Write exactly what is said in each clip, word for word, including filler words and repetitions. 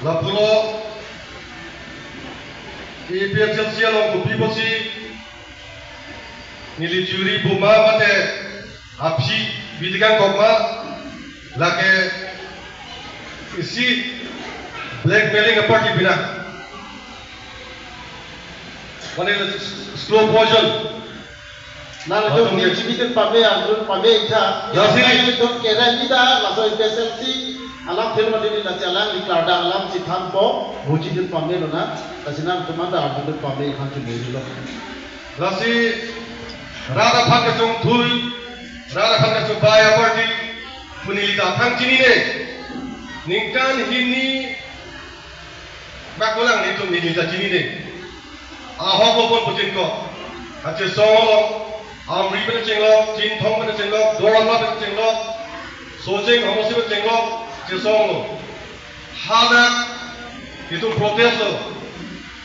Lapulo A P H L C along kopi pusi neli churi buma mate aphi bidi kangkok ma, lake isi blackmailing aparty pina. Mane slow poison. Nang Latum itu ke- chibidun pame, angdun pame itha. Ya, sini. Nang itu keren ida, laso A P H L C alam film dini, lasi alang di klardak alam chithanpo, bujidun pame lona, lasi nangtum anta angdun pame, angdun pame lo. Lasi rat aphan kachongthui, rat aphan kachongbai aparty pu neli ta aphan chinine. Ningkan hini bak kolang nelitum neli ta chinine. Ahok lo pon putin ko. Kachesong lo. Amri pen chenglok, Chinthong pen chenglok, Doranma pen chenglok, Sojeng Homosi pen chenglok, chesong lo. Hadak itum protest lo.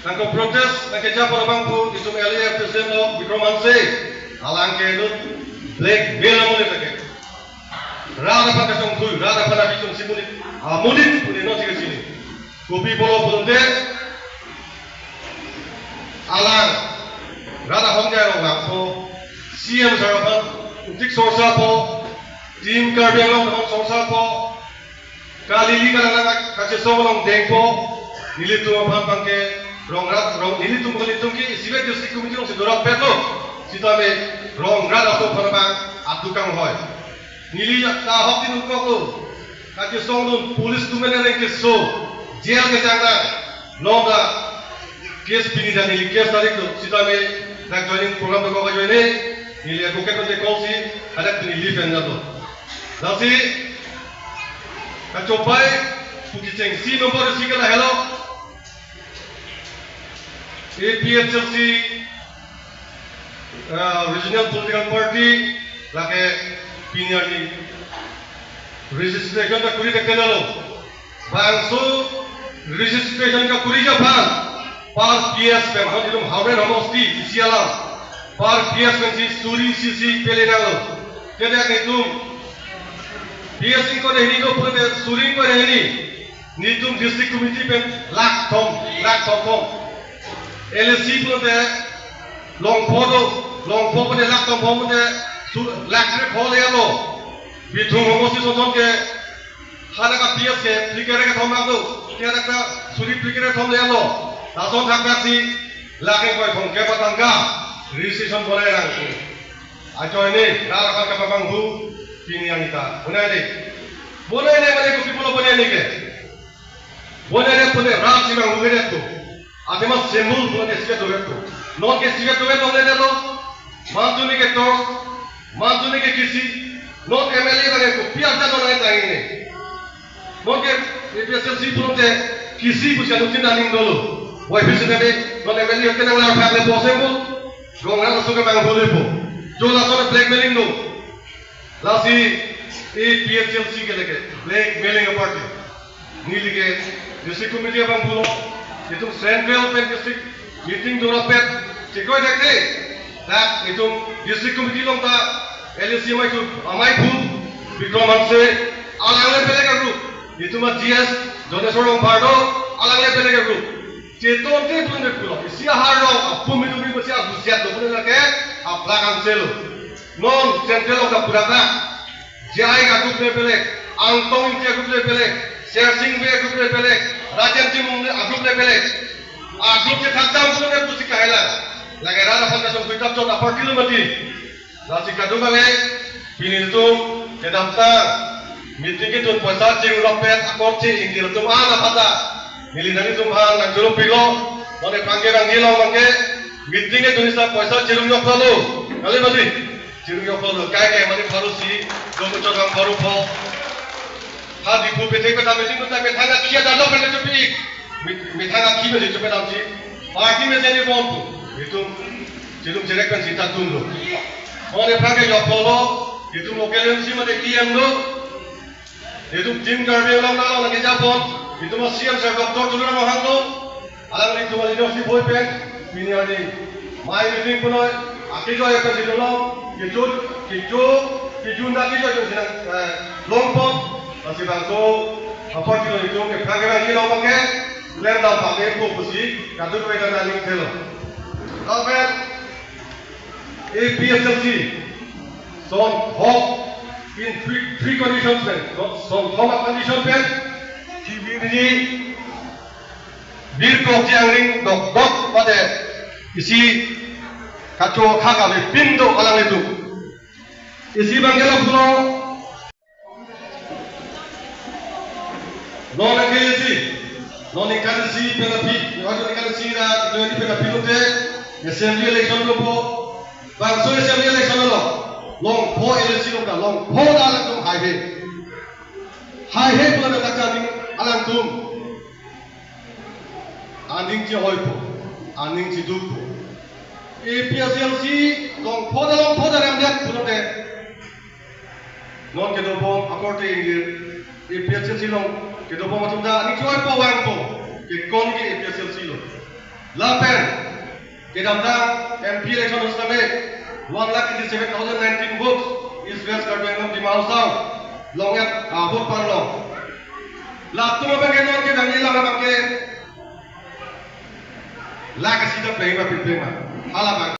Nangke protest, nangkeja pen abang pu, itum L A F president lo, Bikram Hanse. Alang ke inut blackmail amo le take. Rat aphan kachongthui, rat aphan abi chongsi monit, ah, monit, monit no chika chini. Kopi pulo pulote, alang rat ahom jai rong langpo, C M sir aphan tik sorsapo, Team Karbi Anglong aphan sorsapo, kalili kalang kachesong along dengpo, nelitum aphan abang ke rong rat, rong nelitum, nelitum ke isivet district committee alongsi dorap petlo, sitame rong rat atum aphan abang atukang hoi. Neli ta ahok tin ukok lo. Kachesongdun police atum pen reng keso. Jail kechang ta. Nonta case pini ta neli case tarik lo. Sitame dak joining program dokok ajoine. Neli advocate pen call si. Hadak pini leave en jato. Lasi kachongbai pu kechengsi number isi ke lahelo. A P H L C, ah, regional political party, lake pini arni registration ta kuri thekthelang lo. Bangso registration ta kuri aphan, per P S pen, hon itum Howraghat homosti isi alam, per P S pensi suri isi isi pele nanglo. Kedak itum P S ingkoi hini do pulote suri ingkoi hini. Nelitum district committee pen lakh thom, lakh thom thom. L A C pulote Longpho do, Longpho pulote lakh thom thom pulote su-, lakh krepho le lo. Bithung homosti sonson ke hadak a P S ke phlikre kethom lang do. Ke hadak ta suri phlikre thom le lo. Lason thakthak si lakh ingkoi thomkep atangka registration bonai nang. Ajoine, rat aphan kapamanghu, pini arni ta. Bonai ne. Bonai ne mane kopi pulo bonai ne ke. Bonai ne pune rat chimanghu ke ne to. Athema symbol pune ke siya dovet to. Non ke siya dovet non ne to. Mantu ne ke tor. Mantu ne ke kisi. Non M L A bang ke kopi arta non ne tangi ne. Non ke A P H L C pulote kisi pusi anuttin aning dolo. Wai pisi tadi non M L A ke nang lar phak le po symbol. Rong rat aso kemanghu le po. Jo lason blackmailing do. Lasi A P H L C ke lake blackmailing aparty. Neli ke district committee abang pulo, itum central pen district meeting dorap pet, chekoi thekte. Dak itum district committee along ta L A C amei tu, amei pu, Bikram Hanse, alang le pelek a group. Itum a G S, Joneswar Rongphar do, alang le pelek a group. Cheton te pun de pulo. Isi ahar rong, apum itu bi masi ahusiat do pun lake, aplak angselo. Non central along ta pura ta. J I ka group le pelek, Angtong Ingti a group le pelek, Sersing Bey a group le pelek, Rajen Timung a group le pelek. A group ke thakdam pun le pusi kahela. Lake rat aphan kachongthui tap chot aparty lo mati. Lasi kadung kali, pini itum kedamtang meeting ketun poisa chirung rapet akor chi ingti atum an aphan ta. Neli nanglitum aphan nangchoro pilo, mane pangke ranggi long pangke, meeting ketun isi poisa chirung yok lo. Kali mati, chirung yok lo. Kai kai mane pharo isi, dong chot bang pharo pho. Ha Diphu pete kota meeting kota methang akhi ada lo pete chupi. Mit-, methang akhi mesi chupi damsi. Party mesi ni bom tu. Itum, itum jerek pen sita tum lo. Mane pangke yok lo, itum local M C mane E M lo. Itum Team Karbi Anglong nalo nangkejapon. Itum C M sir Doctor Tuliram Ronghang lo. Alanglitum a leadership hoi pen. Pini arni. Mai meeting punoi. Akejoi pen si dolo. Kejut, kejo, kejun da kejoi pen si nang, eh, longpon. Lasi bangso Apot kilo itum ke prang kevang kilo abangke, lem dam pame po pusi, kadokave ta nangning thelo. Lapen A P H L C, son thom in three, three conditions pen, son thom a condition pen, T V ni, Bir Krokji angring dokdok mate isi kacho khak avepin do alanglitum. Isi abangke lapulo, non ke isi, non ningkan isi pen aphi, non ningkan isi ra, non pen aphi lote, assembly election dopo, bangso assembly election lo, longpho A L C lo ta, longpho ta alangtum haihe. Haihe pulo ta kami alangtum aning chehoipo, aning chedukpo. A P H L C longpho ta longpho ta remdet pulote, non kedobom akorte ingjir, A P H L C along kedobom atum ta aning chehoipo vangpo, ke kon ke A P H L C lo. Lapen kedamtang M P election setame one lakh eighty seven thousand nineteen votes, East West Karbi Anglong Dima Hasao along et, ah, vote parlong. Latum abangke non ke dang ilang abangke lakh isi ta pleng ma, pleng ma. Hala abang